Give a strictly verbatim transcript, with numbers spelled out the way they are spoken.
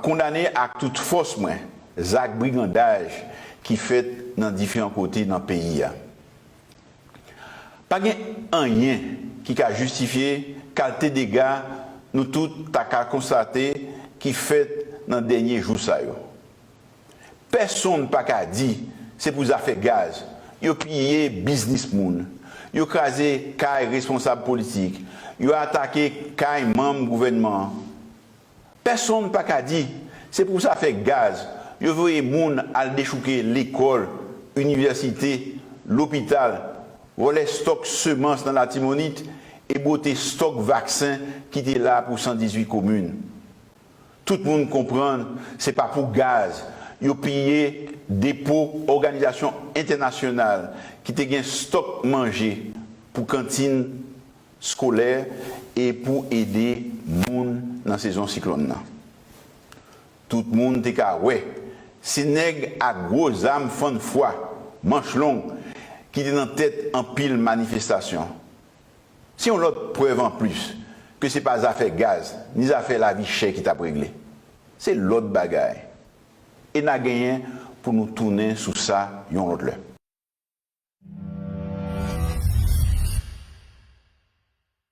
kondane ak tout fòs mwen zak brigandaj ki fèt nan diferan kote nan peyi a. Pa gen anyen ki ka jistifye kalite dega nou tout ta ka konstate ki fèt nan dènye jou sa yo. Pèsonn pa ka di se pou zafè gaz yo piye biznis moun, yo kraze kay responsab politik, yo atake kay manm gouvènman an. Pèsonn pa ka di se pou zafè gaz yo voye moun al dechouke lekòl, inivèsite, lopital, vòlè stòk semans nan Latibonit e bwote stòk vaksen ki te la pou san dizuit komin. Tout moun konprann se pa pou gaz yo piye depo òganizasyon entènasyonal ki te gen stòk manje pou kantin skolè e pou ede moun nan sezon siklòn nan. Tout moun te ka wè se nèg ak gwo zam fann fwa, manch long, ki te nan tèt anpil manifestasyon. Se yon lòt prèv anplis ke se pa zafè gaz ni zafè lavi chè ki t ap regle. Se lòt bagay. E n a genyen pou nou tounen sou sa yon lòt lè.